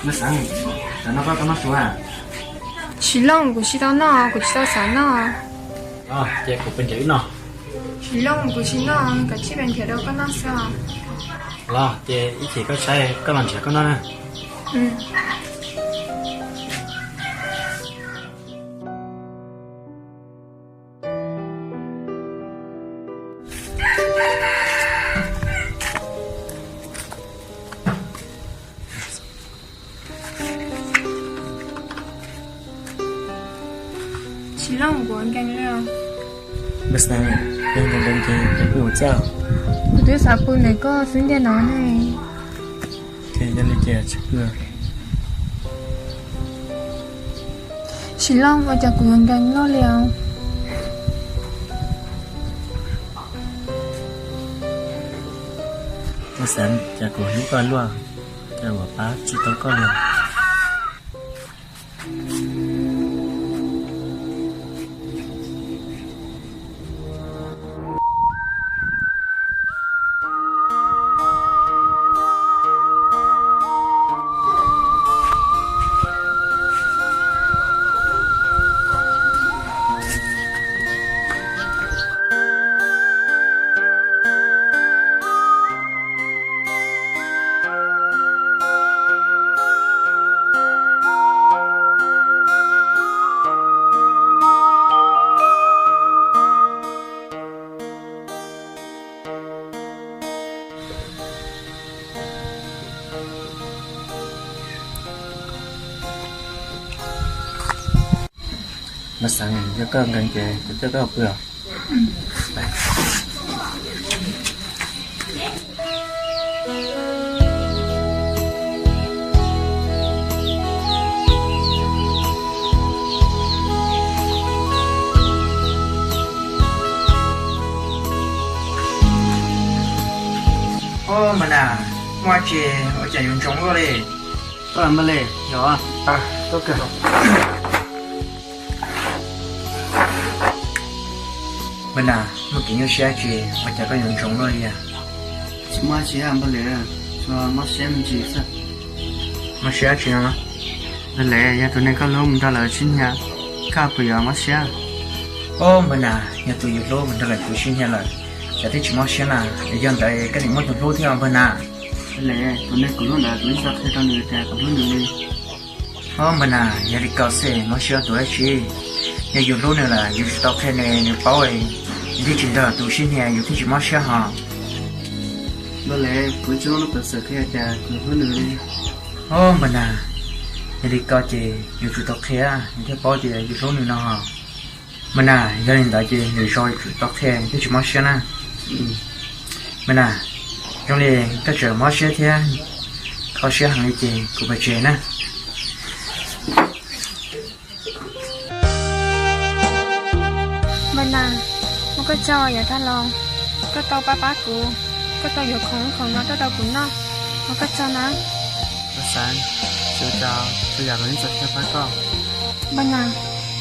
Mas xav, xav noj koj, koj noj tsuav. Tsis Looj, kuv tsis tau noj, kuv tsis tau xav noj. Los ces kuv pes nrhiav wb noj. Tsis Looj, kuv tsis noj, kav tsij pes nrhiav rau koj noj xwb os. Los ces ib chim koj saib koj los nrhiav koj noj na. Tsis Looj, kuv ua nkees li os. Mas xav, yog nkees nkees ces peb pw ua txaj. Kuv twb xav pw ntawm koj xwb ntiag no ne. Ces yog li ces tsis pw. Tsis Looj, ua cas kuv yuav nkees luaj li os? Mas xav, cas kuv hlub koj luaj, cas kuv pab tsis tau koj li. Mas xav, yog koj nkees ces kuv coj koj pw os. Ob, Npawg Nas, muaj dab tsi ua cas yuav ntsoov luaj li? Npawg Nas, yog, tuaj kawg. Npawg Nas, muaj kev nyuaj siab dab tsi ua cas koj yuav ntsoov luaj li? Tsis muaj dab tsi, Npawg Nas, tsuas mob siab me ntsis xwb. Mob siab dab tsi no? Npawg Nas, yog tus neeg koj hlub mus nrog lawv sib hnia, koj puas yuav mob siab? Ob, Npawg Nas, yog tus yus hlub mus nrog lawv sib hnia lawm, cas thiaj tsis mob siab na? Yog ntawd koj nim muaj tus hlub thiab os Npawg Nas. Npawg Nas, tus neeg kuv hlub ntawd kuv yeej tsis tau qhia rau nws tias kuv hlub nws li. Ob, Npawg Nas, yog li ko xwb mob siab ua dab tsi? Yog yus hlub nws lawm yus tsis tau qhia nws, nws paub, nws thiaj tsis nrog tus sib hnia, yus thiaj tsis mob siab hos. Npawg Nas, kuv tsis muaj lub peev xwm qhia tias kuv hlub nws li. Ob, Npawg Nas, yog li ko ces yus tsum tau qhia, nws thiaj paub tias yus hlub nws no hos. Npawg Nas, yog li ntawd ces lwm zaus yus tsum tau qhia thiaj tsis mob siab na. Npawg Nas, zoo li koj tseem mob siab thiab kho siab heev li ces kuv pais tsev na. Npawg Nas, ua koj tsaug yav tag los koj tau pab pab kuv, koj tau yuav khoom khoom no tuaj rau kuv noj, ua koj tsaug na. Npawg Xeev, tsis ua cas, tsuas yam kuv yeej txawj qhia pab koj. Npawg Nas,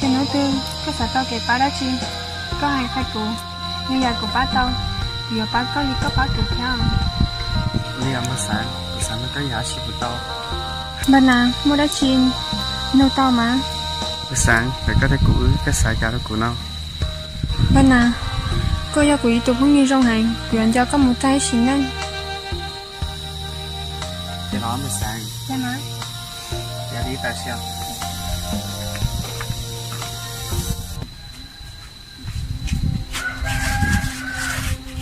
yog hnub twg koj xav tau kev pab dab tsi, koj hais qhia kuv, yog yam kuv pab tau, kuv yuav pab koj li koj pab kuv thiab. Ua li os Npawg Xeev, kuv xav nug koj yam dab tsi puas tau? Npawg Nas, muaj dab tsi nug tau mas. Npawg Xeev, txawm koj thiab kuv wb, koj xav cas rau kuv no? Npawg Nas, koj yog kuv ib tug phooj ywg zoo heev, kuv yuav nco koj mus txog ib sim neej. Ces los Npawg Xeev, yog li tas sios.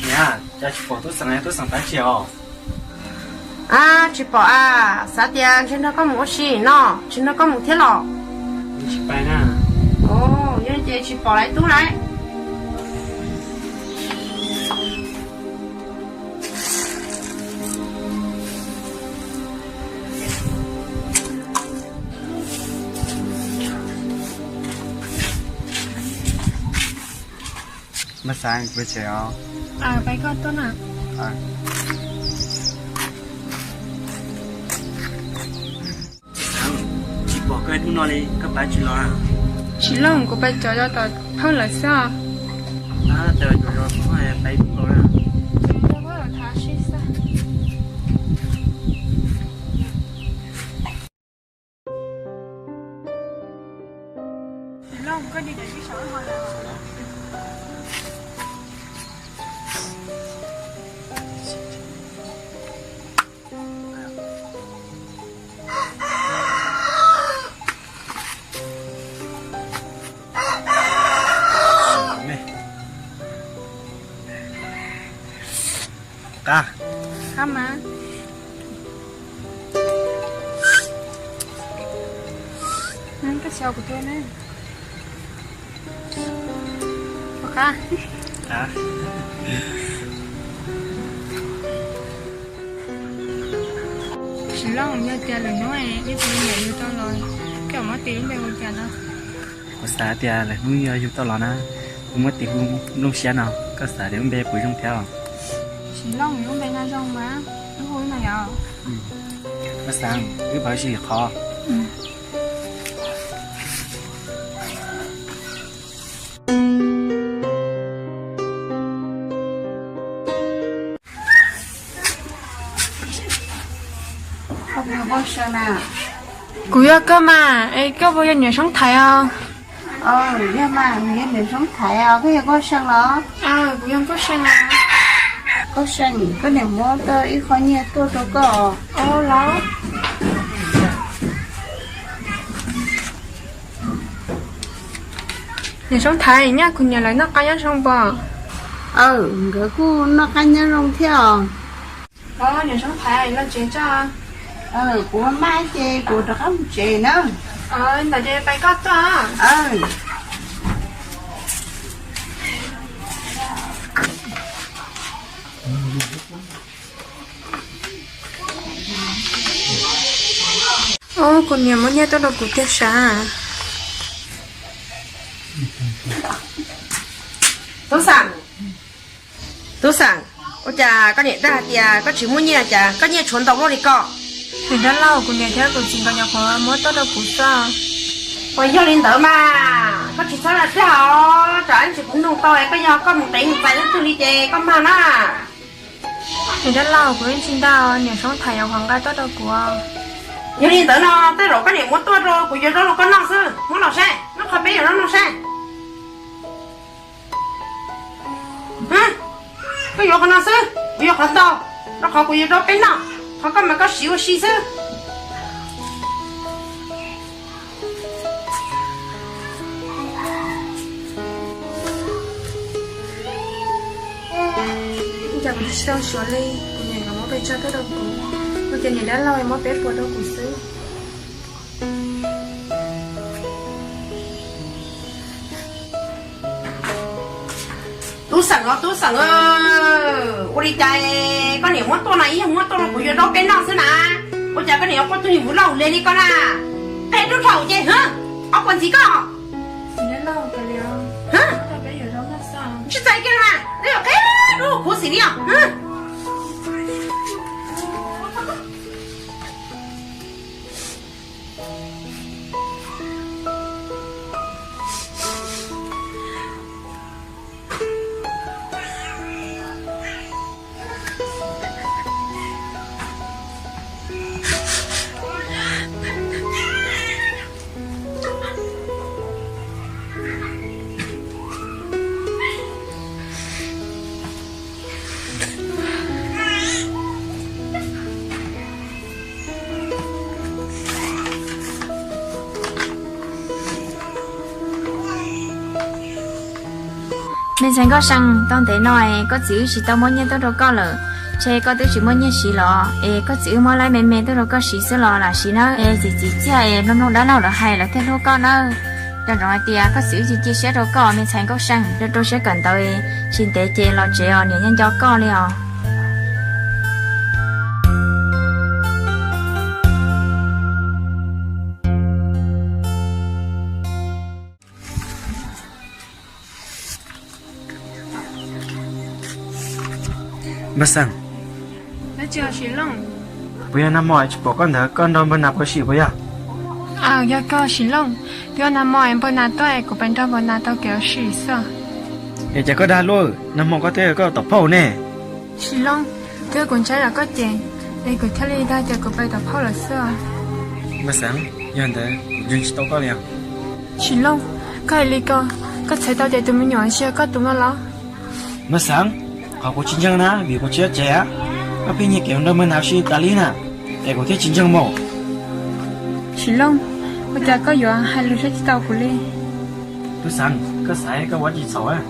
Niam, cas tsis pom Tub Xeev, Tub Xeev pab tsis os? Ab, tsis pom a, xav tias ntshe nrog koj mus ua si no, tsis nrog koj mus thiab los? Tsis pais na. Yog ces tsis pom lawv tub lawm. Npawg Xeev, peb tsev os. Peb koj tuaj na. Tsis pom koj ib hnub no li, koj pab tsis los? Tsis los, kuv pais cov zos tom phauj lawv xwb os. Pais ib hnub los na. Qab. Qab mas. Koj xyov kuv tua ne. Ua qab. Sim Looj, yog tias lwm hnub ib tug me nyuam yug tau los, koj muab tis lub npe hu cas no? Kuv xav tias lwm hnub yog yug tau los na, kuv muab tis hu Nplooj Siab no, koj xav tias lub npe puas zoo thiab os? Sim Looj, lub npe no zoo mas, wb hu no yog. Koj xav, wb pab sib qhov. Kuv yog koj mas, es koj puas yog niam Soob Thaiv os? Yog mas, nws yog niam Soob Thaiv os, koj yog Nkauj See los? Kuv yog Nkauj See os. Nkauj See, koj niam muab tau ib qho nyiaj tuaj rau koj. Los. Niam Soob Thaiv, nyaj kuv niam lawv noj qab nyob zoo pom? Nkawd kuj noj qab nyob zoo thiab os. Niam Soob Thaiv, los tsev tso. Kuv maj ces kuv rov qab mus tsev na. Ntawd ces pais koj tuaj. Ub, kuv niam muab nyiaj tuaj rau kuv tiag sav. Tub Xeem, Tub Xeem, ua cas koj niam dag tias koj tsis muaj nyiaj, cas koj nyiaj tshuav ntau luaj li ko? Niam dab laug, kuv niam thiab kuv txiv nkawd nyuam qhuav muab tuaj rau kuv xwb. Puas yog li ntawd mas koj tsis txhob dag os, tsam ib ntsis kuv nug tau koj yog koj mus qev mus txais leej twg li ces koj mag na. Niam dab laug, kuv yeej tsis dag, niam Soob Thaiv nyuam qhuav nqa tuaj rau kuv. Yog li ntawd no tej zaum koj niam muab tuaj rau kuv yuav zaub rau koj noj xwb, muab los seb, muab qhov peb yuav zaub noj seb. Koj yuav qhov no xwb, kuv yuav qhov ntau, rau qhov kuv yuav zaub peb noj, qhov koj mas koj siv ua si xwb. Ua cas kuv tsis tau suav li, kuv niam nkawd muab pes tsawg tuaj rau kuv, ua cas niam dab laug muab peb puas rau kuv xwb. Tub Xeem os, Tub Xeem, ua li cas koj niam muab tuaj no ib yam muab tuaj rau kuv yuav zaub peb noj xwb na? Ua cas koj niam yuav quaj tug niag vwv loj li li koj na? Qe dub dhau ces, ob puas ntxiv koj. Tsis txais kiag na, qe dub khuv xim li os. Me ntxhais Nkauj See, tau ntev no es koj txiv wb tsis tau muab nyiaj tuaj rau koj lawm, ntshe koj twb tsis muaj nyiaj siv los es koj txiv wb muab laib me me tuaj rau koj siv xwb los lam siv nawb. Es txiv txiv txiaj es mloog mloog dab laug lawv hais lawv thiaj hlub koj nawb. Nco ntsoov hais tias koj txiv wb tsis cia siab rau koj, me ntxhais Nkauj See, rau rau siab kawm ntawv, tsis ntev ces los tsev os, niam nyob nco koj li os. Npawg Xeem, puas yog nag hmo tsis pom koj ntawd koj nrog npawg Nas puas sim puas yog? Aws, yog kawg Sim Looj, twb yog nag hmo es npawg Nas tuaj es kuv pais nrog npawg Nas taug kev ua si xwb. Es cas koj dag luaj, nag hmo koj twb yog koj tom phauj ne. Sim Looj, twb yog kuv ntshai los koj ces, es kuv thiaj li dag tias kuv pais tom phauj lawm xwb. Npawg Xeem, yog ntawd kuv ntseeg tsis tau koj li os. Sim Looj, koj hais li ko, koj txhais tau tias tus me nyuam tsis yog koj tus no los? Npawg Xeem, qhov kuv tsis ntseeg na vim kuv tsis nyob tsev, koj pheej nyiag kev mus nrog npawg Nas ua si tas li na, es kuv thiaj tsis ntseeg mas. Sim Looj, ua cas koj yuav hais lus saib tsis taus kuv li? Tub Xeem, koj xav koj ua tsis txhaum.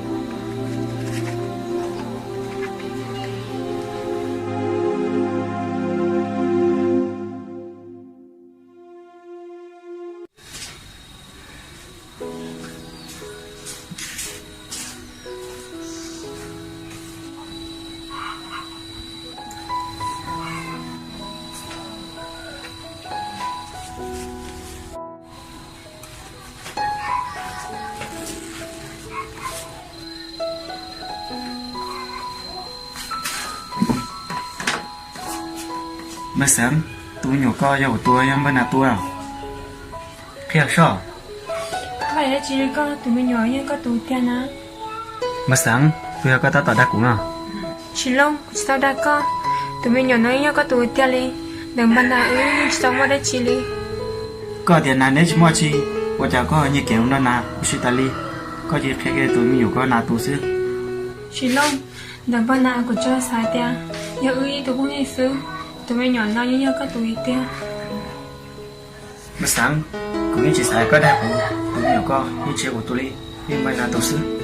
Npawg Xeev, tus me nyuam koj yog kuv tus yog npawg Nas tus? Qhia soj. Tus me nyuam yog koj tus tiag na? Npawg Xeev, twb yog koj tab tom dag kuv no. Tsis Looj, kuv tsis tau dag koj. Tus me nyuam no yog koj tus tiag li. Ntawm npawg Nas wb yeej tsis tau muaj dab tsi li. Koj tias Nas neb tsis muaj tsi, ua cas koj nyiag kev mus nrog Nas ua si tas li? Koj cia li qhia kiag tus me nyuam koj Nas tus xwb. Tsis Looj, ntawm npawg Nas kuv tsuas xav tias yog wb ib tug phooj ywg xwb. Tus me nyuam no yeej yog koj tus tiag. Npawg Xeev, kuv yeej tsis xav koj dag kuv, tus me nyuam koj yeej tsis yog kuv tus li, yeej npawg Nas tus xwb.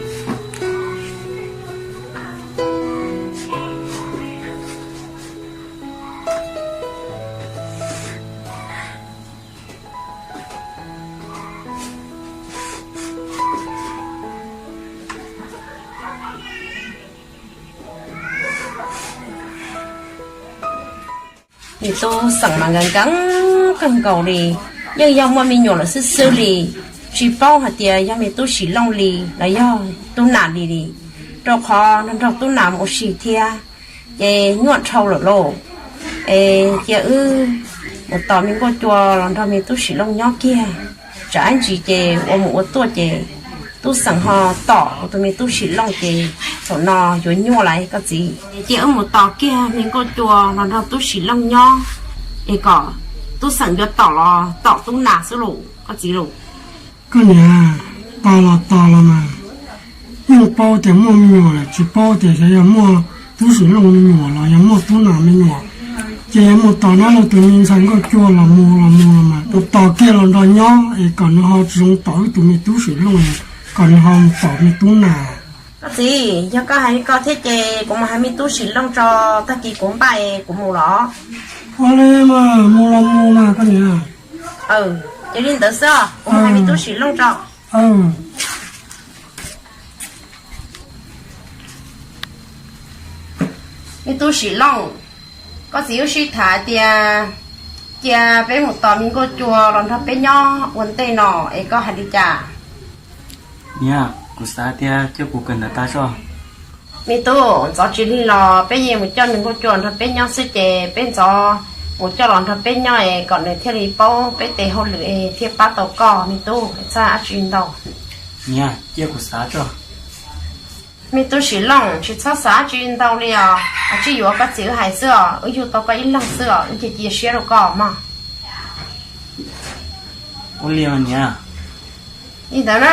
Nws tus xeem mas nkees nkees kawg nkaus li, yeej yog muaj me nyuam lawm xwb xwb li, tsis paub hais tias yog me tub Sim Looj li los yog tub Nas li li, rau qhov nrog nrog tub Nas mus ua si thiab, ces nyuaj dhau lawm lauj. Es cia wb mus tos me Nkauj Cua los nrog me tub Sim Looj nyob kiag, tsam ib ntsis ces ua mus ua tuaj ces tub xeem ho tom kuv tus me tub Sim Looj ces thaum no yuav nyuaj lawm koj txiv. Cia wb mus tos kiag me Nkauj Cua los nrog tub Sim Looj nyob, es kom tub xeem yuav tom los tom tub Nas xwb lauj koj txiv lauj. Koj niam, tos los tos los mas, yeej paub tias muaj me nyuam lawm, tsis paub tias xyov yog muaj tub Sim Looj me nyuam los yog muaj tub Nas me nyuam. Ces yuav mus tos nyob rau tus me ntxhais Nkauj Cua los mus los mus los mas tos tos kiag los nrog nyob es kom nws ho tsis zoo tom wb tus me tub Sim Looj, kom nws ho mus tom me tub Nas. Koj txiv, yog koj hais li ko thiab ces kuv mus hais me tub Sim Looj tso, tag kis kuv npaj kuv mus los. Ua li mas mus los mus mas koj niam. Ces li ntawd xwb, kuv mus hais me tub Sim Looj tso. Me tub Sim Looj, koj txiv wb sib tham tias cia peb mus tos me Nkauj Cua los nrog peb nyob ua ntej no es koj hais li cas? Niam, kuv xav tias cia kuv kawm ntawv tag tso. Me tub, ntxov tsis lig los peb yeej mus coj me Nkauj Cua nrog peb nyob xwb ces peb ntxov mus coj los nrog peb nyob es kom nws thiaj li paub peb tes hauj lwm es thiaj pab tau koj me tub, txhob hais dab tsi ntau. Niam, cia kuv xav tso. Me tub Sim Looj, tsis txhob xav dab tsi ntau li os, koj tsis yuav koj txiv wb hais xwb os, wb yug tau koj ib leeg xwb os, wb cia cia siab rau koj mog. Ua li niam. Li ntawd na.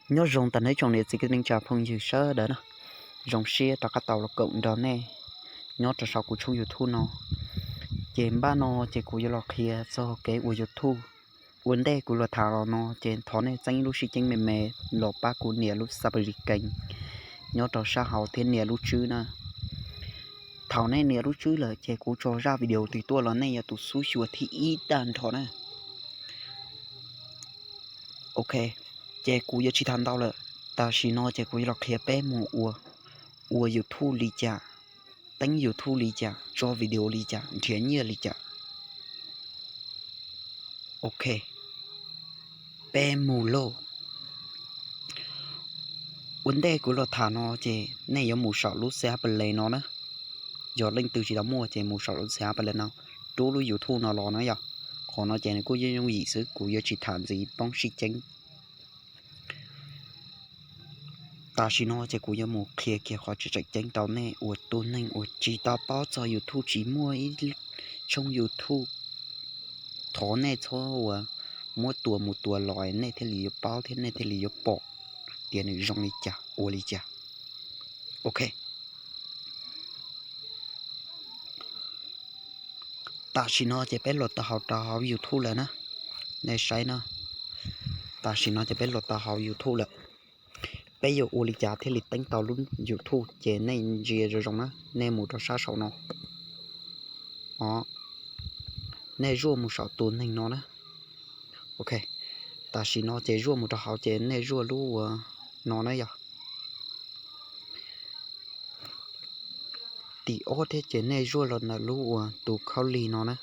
Nyob zoo tag nrho tsoom niam txiv kwv tij neej tsa phooj ywg sawv daws na, zoo siab rov qab tau los koom nrog nej nyob rau saum kuv tshooj YouTube no. Ces npaj no ces kuv yuav los qhia txog kev ua YouTube. Ua ntej kuv los tham los no ces thov nej txeeb ib lub sib ceeb me me los pab kuv nias lub subscribe nyob rau sab hauv thiab nias lub tswb na. Thaum nej nias lub tswb lawm ces kuv tso zaj video twg tuaj los nej yog tus xub xyuas thib ib tag nrho na. Ok, ces kuv yuav tsis tham ntau lawm. Tam sim no ces kuv yuav los qhia peb mus ua, ua YouTube li cas, teeb YouTube li cas, tso video li cas, nrhiav nyiaj li cas. Ok, peb mus lauj. Ua ntej kuv los tham no ces nej yuav mus saum lub xab pes les no na. Yog leej twg tsis tau muaj ces mus saum lub xab pes les no, rub lub YouTube no los na yom. Qhov no ces nws kuj yooj yooj yim xwb, kuv yuav tsis tham ntxiv poob sib ceeb. Tam sim no ces kuv yuav mus qhia kiag qhov tseem ceeb rau nej uas tus neeg uas tsis tau paub txog YouTube, tsis muaj ib tshooj YouTube. Thov nej txhob uas muab tua mus tua los nej thiaj li yuav paub thiab nej thiaj li yuav pom tias nws zoo li cas ua li cas. Ok. Tam sim no ces peb los tau hauv rau hauv YouTube lawm na. Nej saib no. Tam sim no ces peb los tau hauv YouTube lawm. Peb yuav ua li cas thiaj li teeb tau lub YouTube ces nej ntsia zoo zoo na, nej mus rau sab saum no. Nej zuaj mus saum tus neeg no na. Ok, tam sim no ces zuaj mus rau hauv ces nej zuaj lub uas no na yog. Tim ob thiab ces nej zuaj los ntawm lub uas tus khaub lig no na.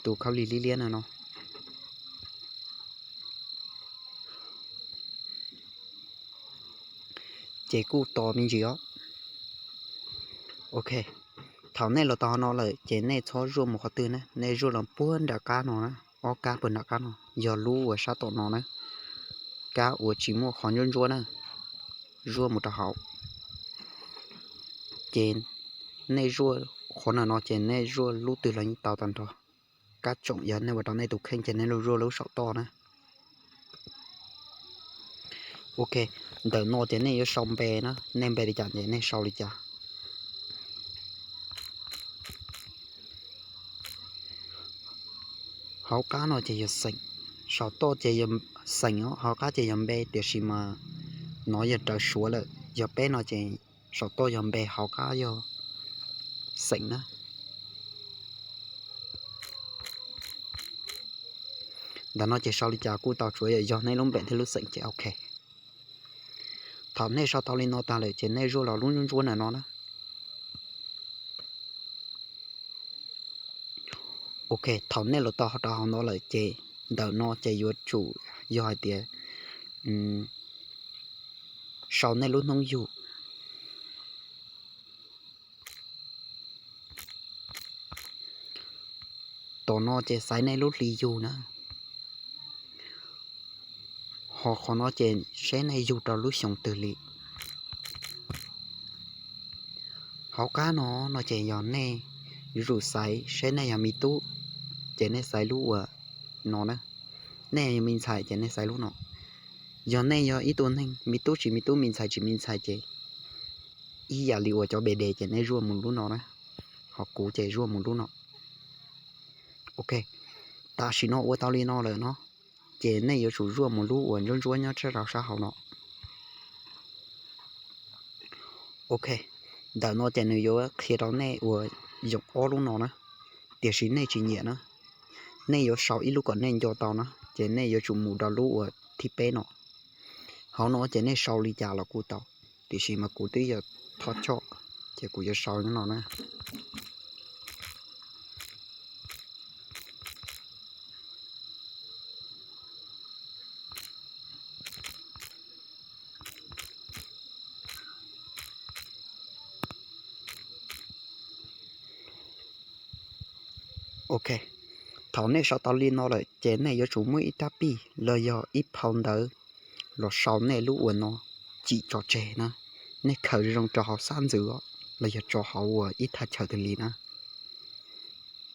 tus khaub lig liab liab na no. Ces kuj tos me ntsis os. Ok, thaum nej los tau hauv no lawm ces nej txhob zuaj mus qhov twg na, nej zuaj los puag nram qab no na, ob kab puag nram qab no, yog lub uas sab tom no na, kab uas tsis muaj qhov ntsuab ntsuab na, zuaj mus rau hauv. Ces nej zuaj qhov no no ces nej zuaj lub twg los yeej tau tag nrho, kab tsoom yog nej ua rau nej tus kheej ces nej zuaj lub saum toj na. Ok, ntawm no ces nej yuav sau npe na, nej npe li cas ces nej sau li cas. Hauv qab no ces yog xeem, saum toj ces yog xeem, hauv qab ces yog npe, tiam sis mas no yog rawv suav lawm, yog peb no ces saum toj yog npe, hauv qab yog xeem na. Ntawm no ces sau li cas kuj tau, tsuav yog nej lub npe thiab lub xeem ces ok. Thaum nej sau tau li no tag lawm ces nej zuaj los lub ntsuab ntsuab ntawm no na. Ok, thaum nej los tau rau hauv no lawm ces ntawm no ces yuav tsum yog hais tias sau nej lub hnub yug. Tom no ces xaiv nej lub hli yug na. Ho qhov no ces seb nej yug rau lub xyoo twg li. Hauv qab no no ces yog nej yuav tsum xaiv seb nej yog me tub ces nej xaiv lub uas no na, nej yog me ntxhais ces nej xaiv lub no. Yog nej yog ib tug neeg me tub tsis me tub, me ntxhais tsis me ntxhais ces ib yam li uas cov B D ces nej zuaj mus lub no na, ho kuv ces zuaj mus lub no. Ok, tam sim no ua tau li no lawm no, ces nej yuav tsum zuaj mus lub uas ntsuab ntsuab nyob rau sab hauv no. Ok, ntawm no ces nws yuav qhia rau nej uas yoom ob lub no na, tiam sis nej tsis nyiam na, nej yuav sau ib lub kom nej nco tau na, ces nej yuav tsum mus rau lub uas thib peb no. Hauv no ces nej sau li cas los kuj tau, tiam sis mas kuv twb yog thoj choj, ces kuv yuav sau no na. Ok, thaum nej sau tau li no lawm ces nej yuav tsum muab ib rab pij los yog ib phau ntawv los sau nej lub uas no cim tso tseg na, nej khaws zoo rau hauv xab ntxwv los yog tso hauv uas ib thaj chaw twg li na,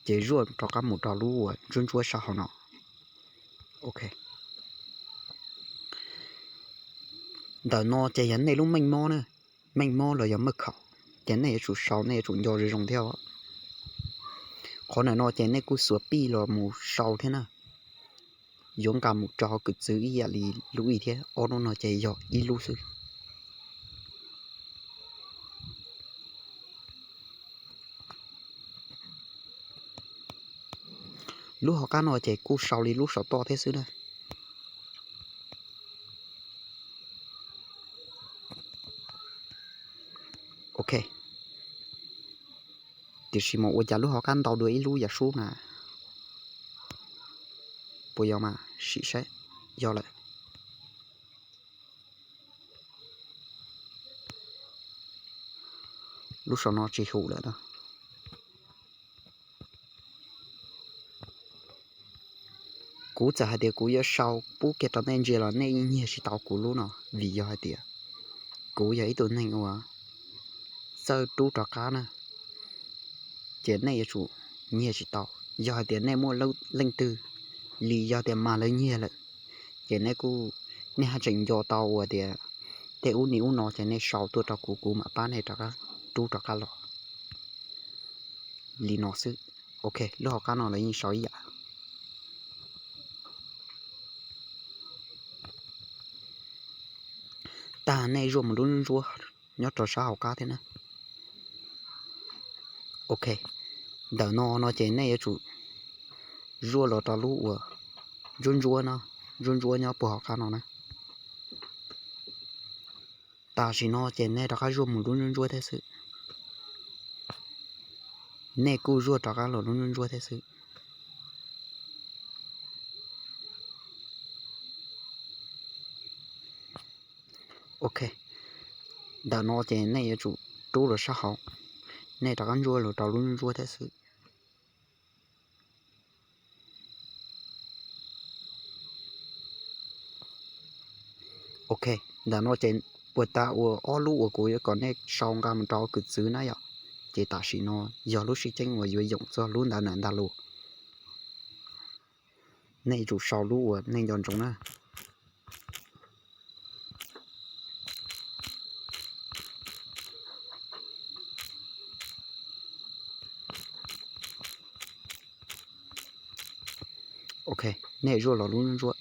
ces zuaj rov qab mus rau lub uas ntsuab ntsuab sab hauv no. Ok, ntawm no ces yog nej lub meej mob na, meej mob los yog maj khaum, ces nej yuav tsum sau, nej yuav tsum nco zoo zoo thiab. Qhov ntawm no ces nej kuj xuas pij los mus sau thiab na, yuav nqa mus rau hauv kwv txwv ib yam li lub ib thiab, ob lub no ces yog ib lub xwb. Lub hauv qab no ces kuj sau li lub saum toj thiab xwb na. Ok, tiam sis mas ua cas lub hauv qab ntau dua ib lub yam sub na? Puas yog mas sim saib, yog lawm. Lub saum no tsis hum lawm na. Kuv txawm hais tias kuv yuav sau pub kiag rau nej ntsia los nej yeej nyiag tsis tau kuv lub no, vim yog hais tias kuv yog ib tug neeg uas txawj rub rov qab na, ces nej yuav tsum nyiag tsis tau. Yog hais tias nej muaj leej twg li yog tias mas lawv nyiag lawm, ces nej kuj, nej haj tseem nco tau uas tias tej ub ni ub no ces nej sau tuaj rau kuv, kuv mam pab nej rov qab rub rov qab los. Li no xwb. Ok, lub hauv qab no lawv yeej sau ib yam. Tag nej zuaj mus lub ntsuab nyob rau sab hauv qab thiab na. Ok, ntawm no no ces nej yuav tsum zuaj los rau lub uas ntsuab ntsuab no, ntsuab ntsuab nyob puag hauv qab no na. Tam sim no ces nej rov qab zuaj mus lub ntsuab ntsuab thiab xwb. Nej kuj zuaj rov qab los lub ntsuab ntsuab thiab xwb. Ok, ntawm no ces nej yuav tsum rub los sab hauv, nej rov qab ntsuab los rau lub ntsuab thiab xwb. Ok, ntawm no ces puas tas uas ob lub uas kuv yuav kom nej sau nqa mus rau kws txwv na yom. Ces tam sim no yog lub sib ceeb uas yuav yoom txog lub ntawd ntag lauj. Nej yuav tsum sau lub uas nej nco ntsoov na. Ok, nej zuaj los lub ntsuab.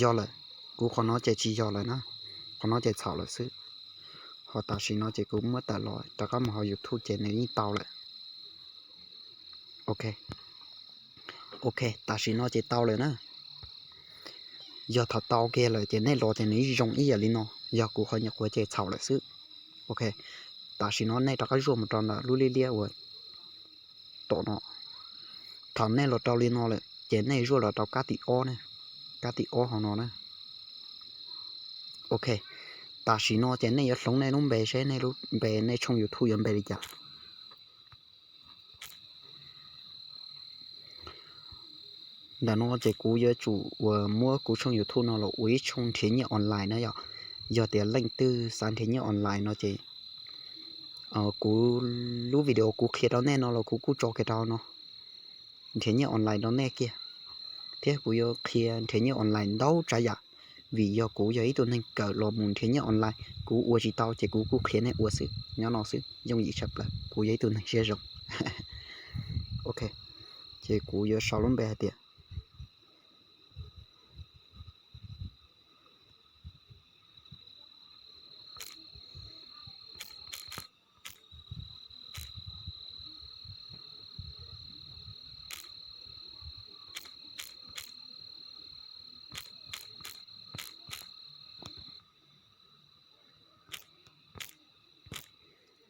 Yog lawm, kuv qhov no ces tsis yog lawm na, qhov no ces txhaum lawm xwb. Ho tam sim no ces kuv muab tawm los rov qab mus hauv YouTube ces nws yeej tau lawm. Ok, ok, tam sim no ces tau lawm na. Yog thaum tau kiag lawm ces nej los ces nws zoo ib yam li no, yog kuv qhov nyuam qhuav ces txhaum lawm xwb. Ok, tam sim no nej rov qab zuaj mus rau ntawm lub liab liab uas tom no. Thaum nej los rau li no lawm ces nej zuaj los rau kab tim ob na, kab tim ob hauv no na. Ok, tam sim no ces nej yuav hloov nej lub npe seb nej lub npe nej tshooj YouTube yuav npe li cas. Ntawm no ces kuv yuav tsum uas muab kuv tshooj YouTube no los ua ib tshooj nrhiav nyiaj online na yom. Yog tias leej twg xav nrhiav nyiaj online no ces kuv lub video kuv qhia rau nej no los kuv kuj tso kiag rau no, nrhiav nyiaj online rau nej kiag. Thiab kuv yuav qhia nrhiav nyiaj online ntau tsav yam, vim yog kuv yog ib tug neeg kawm los mus nrhiav nyiaj online, kuv ua tsis tau ces kuv kuj qhia nej ua xwb, nyob no xwb, yooj yim tshaj plaws, kuv yog ib tug neeg siab zoo. Ok, ces kuv yuav sau lub npe hais tias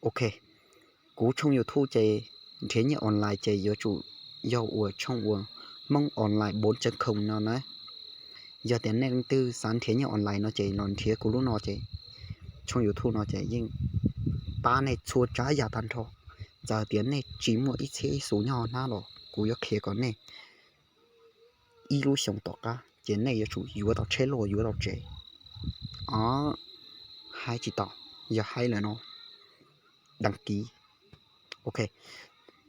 Ok, kuv tshooj YouTube ces nrhiav nyiaj online ces yuav tsum yog ua tshooj ua Hmoob Online bốn chấm không no na. Yog tias nej leej twg xav nrhiav nyiaj online no ces los nrhiav kuv lub no ces tshooj YouTube no ces yeej pab nej txhua tsav yam tag nrho. Txawm tias nej tsis muaj ib txhiab ib xus nyob hnab los kuv yuav qhia kom nej ib lub xyoo tom qab ces nej yuav tsum yuav tau tsheb loj yuav tau tsev. O, haib tsis tau, yog haib lawm no, đăng ký. Ok,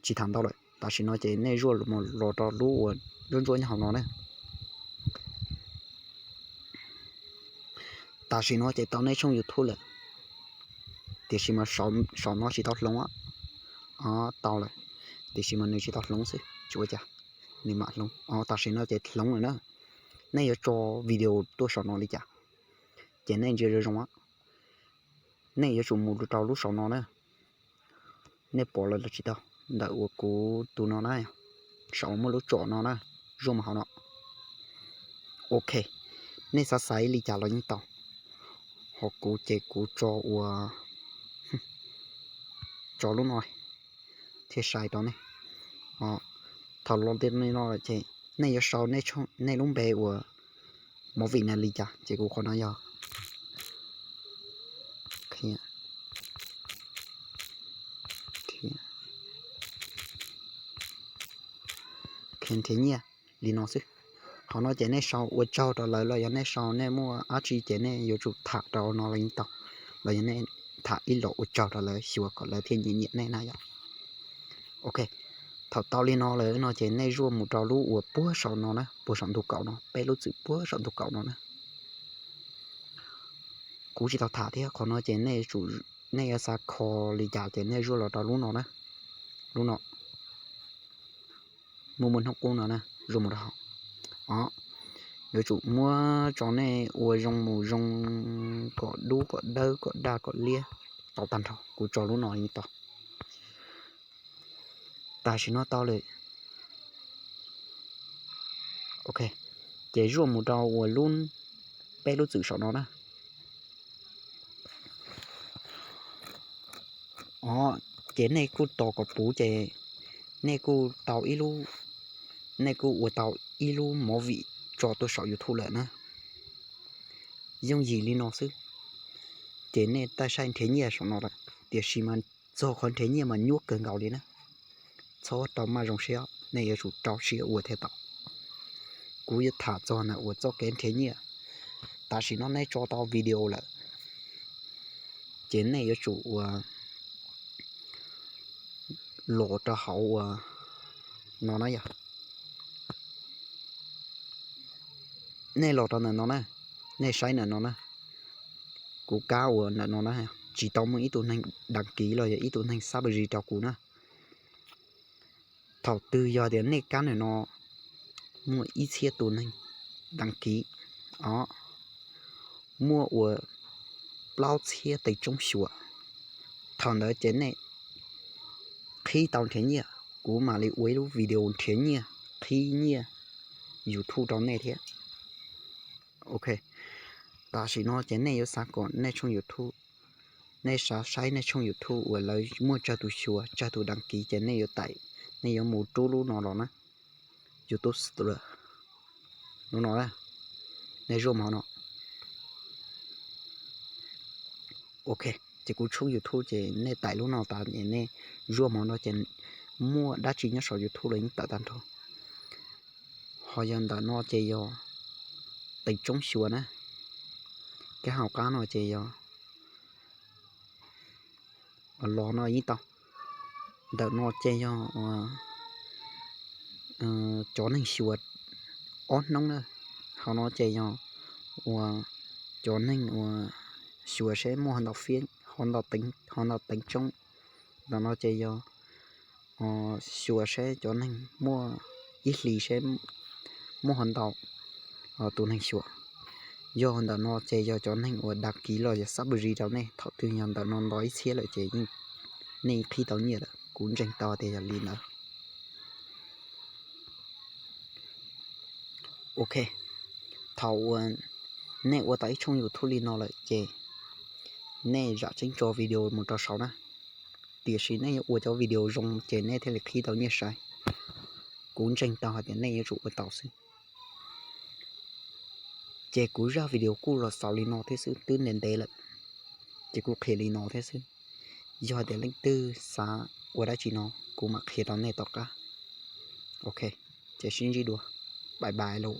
tsis tham ntau lawm, tam sim no ces nej zuaj los rau lub uas ntsuab ntsuab nyob hauv no na. Tam sim no ces tau nej tshooj YouTube lawm, tiam sis mas saum no tsis tau hloov, tau lawm, tiam sis mas nws tsis tau hloov xwb, tsis ua cas, nws mam hloov. O, tam sim no ces hloov lawm na. Nej yuav tso video tuaj saum no li cas, ces nej ntsia zoo zoo, nej yuav tsum mus rau lub saum no na. Nej pom lawm los tsis tau, ntawm uas kuv tus no na, saum muaj lub tsom no na, zuaj mus hauv no. Ok, nej xav xaiv li cas los yeej tau. Ho kuv ces kuv tso ua, tso lub no thiaj sai rau nej. Thaum los li no lawm ces nej yuav sau nej lub npe uas movie na li cas ces kuv qhov no yog nrhiav nyiaj li no xwb. Qhov no ces nej sau ua tsaug rau lawv los yog nej sau nej muaj dab tsi ces nej yuav tsum tham rau no los yeej tau, los yog nej tham ib los ua tsaug rau lawv xyuas kom lawv thiaj nyiam nyiam nej na yom. Ok, thaum tau li no lawm no ces nej zuaj mus rau lub uas puag saum no na, puag saum ntug kaum no, peb lub txwm puag saum ntug kaum no na. Kuv tsis tau tham thiab, qhov no ces nej yuav xav kho li cas ces nej zuaj los rau lub no na, lub no, muaj muaj hnub qub no na, zuaj mus rau hauv. O, yuav tsum muab tso nej ua zoo mus zoo kom dub kom dawb kom daj kom liab tau tag nrho, kuv tso lub no yeej tau. Tam sim no tau lawm. Ok, ces zuaj mus rau uas lub, peb lub txwm saum no na. O, ces nej kuj tos kom puv ces nej kuj tau ib lub, nej kuj ua tau ib lub movie tso tuaj saum YouTube lawm na. Yooj yim li no xwb. Ces nej tau saib nrhiav nyiaj saum no lawm, tiam sis mas txog qhov nrhiav nyiaj mas nyuaj kawg nkaus li na. Txhob rau maj zoo siab, nej yuav tsum rau siab ua thiaj tau. Kuv yuav tham txog ntawm uas txoj kev nrhiav nyiaj. Tam sim no nej tso tau video lawm, ces nej yuav tsum ua los rau hauv uas no na yog. Nej los rau ntawm no na, nej saib ntawm no na. Kuv kab uas ntawm no na, tsis tau muaj ib tug neeg đăng ký los yog ib tug neeg subscribe rau kuv na. Thaum twg yog tias nej kab ntawm no muaj ib txhiab tus neeg đăng ký, o, muaj uas plaub txhiab tes tsoob xyuas, thaum ntawd ces nej qhib tau nrhiav nyiaj, kuv mam li ua ib lub video nrhiav nyiaj, qhib nyiaj YouTube rau nej thiab. Ok, tam sim no ces nej yuav xav kom nej tshooj YouTube, nej xav saib nej tshooj YouTube uas lawv muaj tsawg tus xyuas, tsawg tus đăng ký ces nej yuav tải, nej yuav mus rub lub no los na, YouTube Studio. Lub no, nej zuaj mov no. Ok, ces kuv tshooj YouTube ces nej tải lub no tas ces nej zuaj mov no ces muaj dab tsi nyob saum YouTube los yeej tawm tag nrho. Ho yog ntawm no ces yog tes tsoob xyuas na. Kab hauv qab no ces yog los no yeej tau. Ntawm no ces yog cov neeg xyuas ob hnub na. Hauv no ces yog uas cov neeg uas xyuas seb muaj ho ntau fiab, ho ntau teev tsoob. Ntawm no ces yog xyuas seb cov neeg muaj ib hlis seb muaj ho ntau tus neeg xyuas. Yog ntawm no ces yog cov neeg uas đăng ký los yog subscribe rau nej, thaum twg yog ntawm no nto ib txhiab lawm ces nej qhib tau nyiaj lawm, kuv ntseeg tau tias yog li ntawd. Ok, thaum uas nej ua tau ib tshooj YouTube li no lawm ces nej zam tseeb tso video mus rau saud na. Tiam sis nej yuav ua cov video zoo ces nej thiaj li qhib tau nyiaj sai. Kuv ntseeg tau hais tias nej yuav tsum ua tau xwb. Ces kuv zaj video kuj los xaus li no thiab xwb, twb ntev ntev lawm, ces kuv qhia li no thiab xwb. Yog tias leej twg xav ua dab tsi no kuv mam qhia rau nej tom qab. Ok, ces sib ntsib dua, bye bye lauj.